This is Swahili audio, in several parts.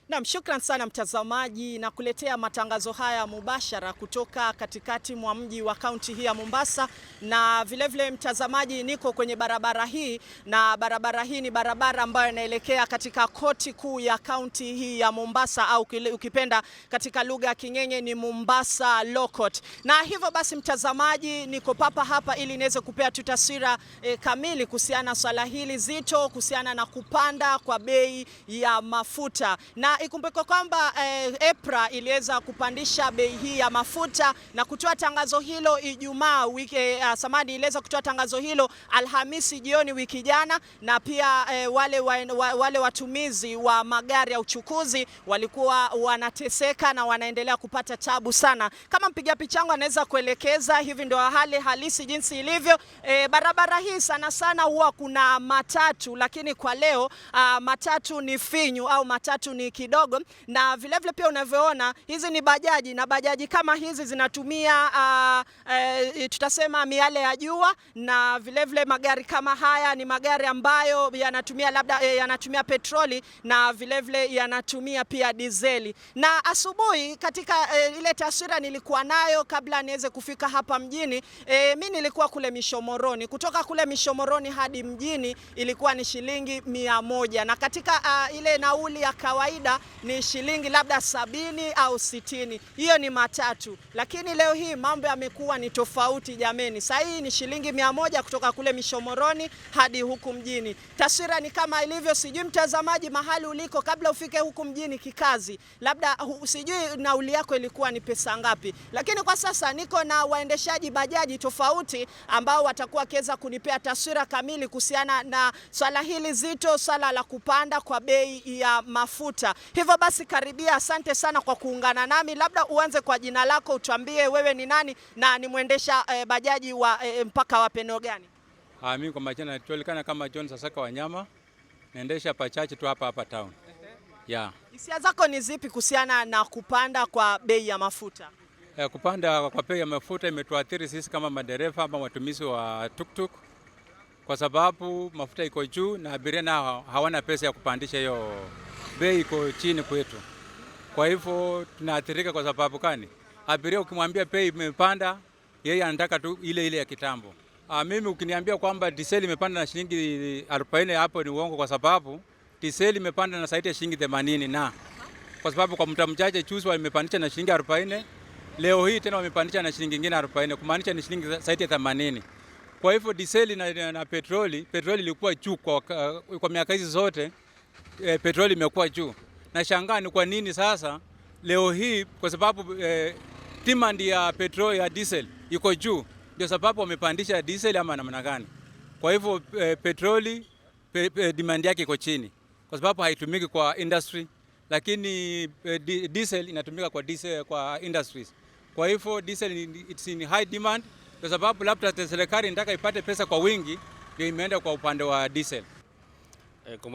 Naam, shukran sana mtazamaji, na kuletea matangazo haya mubashara kutoka katikati mwa mji wa kaunti hii ya Mombasa, na vilevile mtazamaji, niko kwenye barabara hii, na barabara hii ni barabara ambayo inaelekea katika koti kuu ya kaunti hii ya Mombasa, au ukipenda katika lugha ya King'eng'e ni Mombasa Law Court. Na hivyo basi mtazamaji, niko papa hapa ili niweze kupea tu taswira kamili kuhusiana na swala hili zito, kuhusiana na kupanda kwa bei ya mafuta. Na ikumbuke kwamba EPRA iliweza kupandisha bei hii ya mafuta na kutoa tangazo hilo Ijumaa wiki samahani, iliweza kutoa tangazo hilo Alhamisi jioni wiki jana, na pia wale watumizi wa magari ya uchukuzi walikuwa wanateseka na wanaendelea kupata tabu sana. Kama mpiga picha yangu anaweza kuelekeza, hivi ndio hali halisi jinsi ilivyo. Barabara hii sana sana huwa kuna matatu, lakini kwa leo matatu ni finyu au matatu ni kidogo, na vilevile vile pia unavyoona hizi ni bajaji, na bajaji kama hizi zinatumia tutasema miale ya jua, na vilevile vile magari kama haya ni magari ambayo yanatumia labda yanatumia petroli na vilevile vile yanatumia pia dizeli. Na asubuhi katika ile taswira nilikuwa nayo kabla niweze kufika hapa mjini, mi nilikuwa kule Mishomoroni. Kutoka kule Mishomoroni hadi mjini ilikuwa ni shilingi 100, na katika ile nauli ya kawaida ni shilingi labda 70 au 60. Hiyo ni matatu, lakini leo hii mambo yamekuwa ni tofauti jameni. Sasa hii ni shilingi 100 kutoka kule Mishomoroni hadi huku mjini. Taswira ni kama ilivyo, sijui mtazamaji mahali uliko kabla ufike huku mjini kikazi, labda sijui nauli yako ilikuwa ni pesa ngapi, lakini kwa sasa niko na waendeshaji bajaji tofauti ambao watakuwa wakiweza kunipea taswira kamili kuhusiana na swala hili zito, swala la kupanda kwa bei ya mafuta. Hivyo basi karibia, asante sana kwa kuungana nami. Labda uanze kwa jina lako, utuambie wewe ni nani na ni mwendesha bajaji wa mpaka wa eneo gani? Mimi kwa majina najulikana kama John Sasaka Wanyama, naendesha bajaji tu hapa hapa town. Yeah. Hisia zako ni zipi kuhusiana na kupanda kwa bei ya mafuta? Kupanda kwa bei ya mafuta imetuathiri sisi kama madereva ama watumizi wa tuktuk, kwa sababu mafuta iko juu na abiria nao hawana pesa ya kupandisha, hiyo bei iko chini kwetu. Kwa hivyo tunaathirika. Kwa sababu gani? Abiria ukimwambia bei imepanda, yeye anataka tu ile ile ya kitambo. Mimi ukiniambia kwamba diesel imepanda na shilingi 40, hapo ni uongo, kwa sababu diesel imepanda na zaidi ya shilingi 80, na kwa sababu kwa muda mchache juzi wamepandisha na shilingi 40, leo hii tena wamepandisha na shilingi nyingine 40, kumaanisha ni shilingi zaidi ya 80. Kwa hivyo diesel na petroli ilikuwa juu kwa miaka hizi zote, petroli imekuwa juu. Nashangaa ni kwa nini sasa leo hii, kwa sababu demand ya petroli ya diesel iko juu, ndio sababu wamepandisha diesel ama namna gani? Kwa hivyo petroli demand yake iko chini kwa sababu haitumiki kwa industry, lakini diesel inatumika kwa diesel, kwa industries. Kwa hivyo diesel it's in high demand, kwa sababu labda serikali inataka ipate pesa kwa wingi, ndio imeenda kwa upande wa diesel. Kwa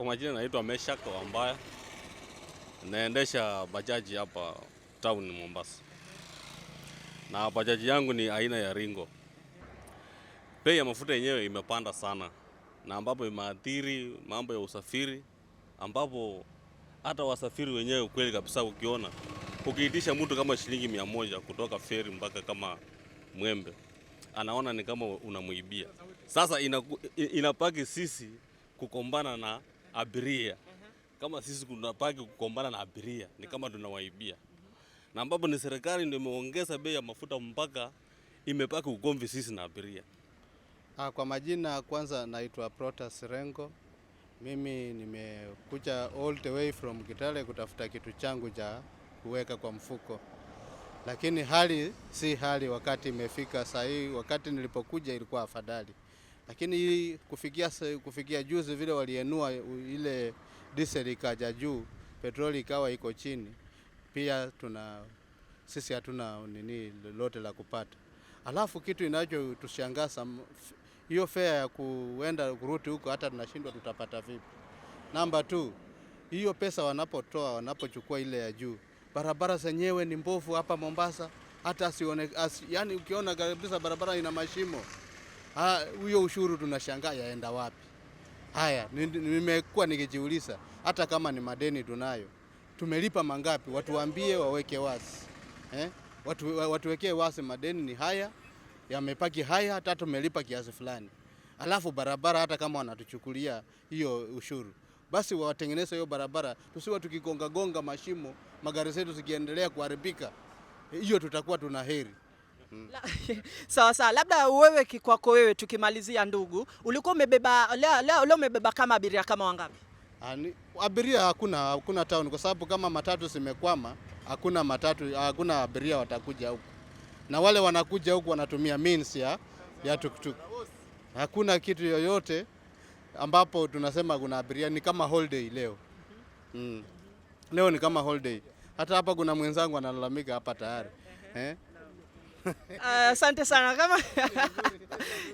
majina naitwa Meshak Wambaya, naendesha bajaji hapa town Mombasa, na bajaji yangu ni aina ya Ringo. Bei ya mafuta yenyewe imepanda sana, na ambapo imeathiri mambo ya usafiri, ambapo hata wasafiri wenyewe kweli kabisa, ukiona ukiitisha mtu kama shilingi 100 kutoka feri mpaka kama Mwembe, anaona ni kama unamuibia. Sasa inapaki sisi kukombana na abiria, kama sisi kunapaki kukombana na abiria ni kama tunawaibia, na ambapo ni serikali ndio imeongeza bei ya mafuta mpaka imepaki ugomvi sisi na abiria. Kwa majina kwanza naitwa Protas Rengo. Mimi nimekuja all the way from Kitale kutafuta kitu changu cha kuweka kwa mfuko, lakini hali si hali. Wakati imefika saa hii, wakati nilipokuja ilikuwa afadhali, lakini hii kufikia juzi vile walienua ile diesel ikaja juu, petroli ikawa iko chini, pia sisi hatuna nini lolote la kupata. Alafu kitu inachotushangaza, hiyo fare ya kuenda kurudi huko hata tunashindwa tutapata vipi. Namba 2, hiyo pesa wanapotoa, wanapochukua ile ya juu, barabara zenyewe ni mbovu hapa Mombasa, hata yani ukiona kabisa barabara ina mashimo. Huyo ushuru tunashangaa yaenda wapi? Haya, nimekuwa nikijiuliza. Hata kama ni madeni tunayo, tumelipa mangapi? Watuambie, waweke wazi eh? Watuwekee wazi madeni ni haya yamepaki haya, hata tumelipa kiasi fulani. Alafu barabara, hata kama wanatuchukulia hiyo ushuru, basi watengeneze hiyo barabara, tusiwe tukigonga gonga mashimo, magari zetu zikiendelea kuharibika, hiyo tutakuwa tuna heri. Sawa sawa, labda wewe kikwako wewe, tukimalizia ndugu, ulikuwa umebeba leo umebeba kama abiria kama wangapi? Abiria hakuna town, kwa sababu kama matatu zimekwama, hakuna matatu, hakuna abiria watakuja huku, na wale wanakuja huku wanatumia means ya tuktuk. Hakuna kitu yoyote ambapo tunasema kuna abiria, ni kama holiday leo. Leo ni kama holiday. Hata hapa kuna mwenzangu analalamika hapa tayari eh? Asante sana kama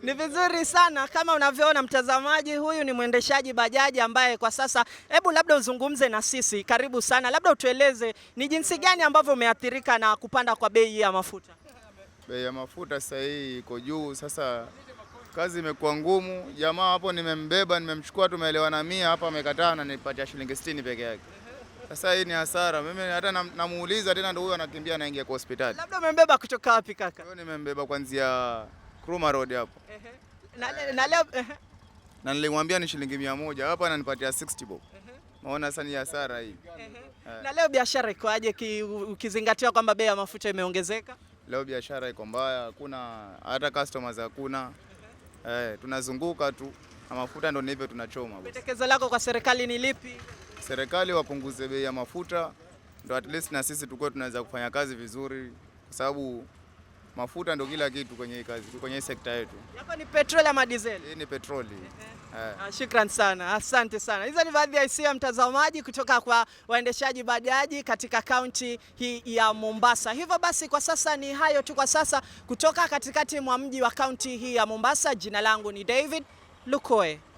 ni vizuri sana kama unavyoona mtazamaji, huyu ni mwendeshaji bajaji ambaye kwa sasa, hebu labda uzungumze na sisi, karibu sana, labda utueleze ni jinsi gani ambavyo umeathirika na kupanda kwa bei ya mafuta. Bei ya mafuta sasa hii iko juu, sasa kazi imekuwa ngumu. Jamaa hapo nimembeba, nimemchukua, tumeelewana 100 hapa, amekataa na nipatia shilingi 60 peke yake. Sasa hii ni hasara. Mimi hata namuuliza tena, ndio huyo anakimbia anaingia kwa hospitali. Labda umembeba kutoka wapi kaka? Huyo nimembeba kuanzia Kruma Road hapo. Na leo Na nilimwambia ni shilingi 100, hapa ananipatia 60 bob. Maona sasa ni hasara hii. Na leo biashara ikoaje ukizingatia kwamba bei ya mafuta imeongezeka? Leo biashara iko mbaya, hakuna hata customers hakuna. Tunazunguka tu na mafuta ndio hivyo tunachoma. Pendekezo lako kwa serikali ni lipi? Serikali wapunguze bei ya mafuta ndo at least na sisi tukue tunaweza kufanya kazi vizuri, kwa sababu mafuta ndo kila kitu kwenye hii kazi, kwenye hii sekta yetu. Yako ni petroli ama diesel? Hii ni petroli. Shukran sana, asante sana. Hizo ni baadhi ya hisia mtazamaji kutoka kwa waendeshaji bajaji katika kaunti hii ya Mombasa. Hivyo basi kwa sasa ni hayo tu kwa sasa kutoka katikati mwa mji wa kaunti hii ya Mombasa. Jina langu ni David Lukoe.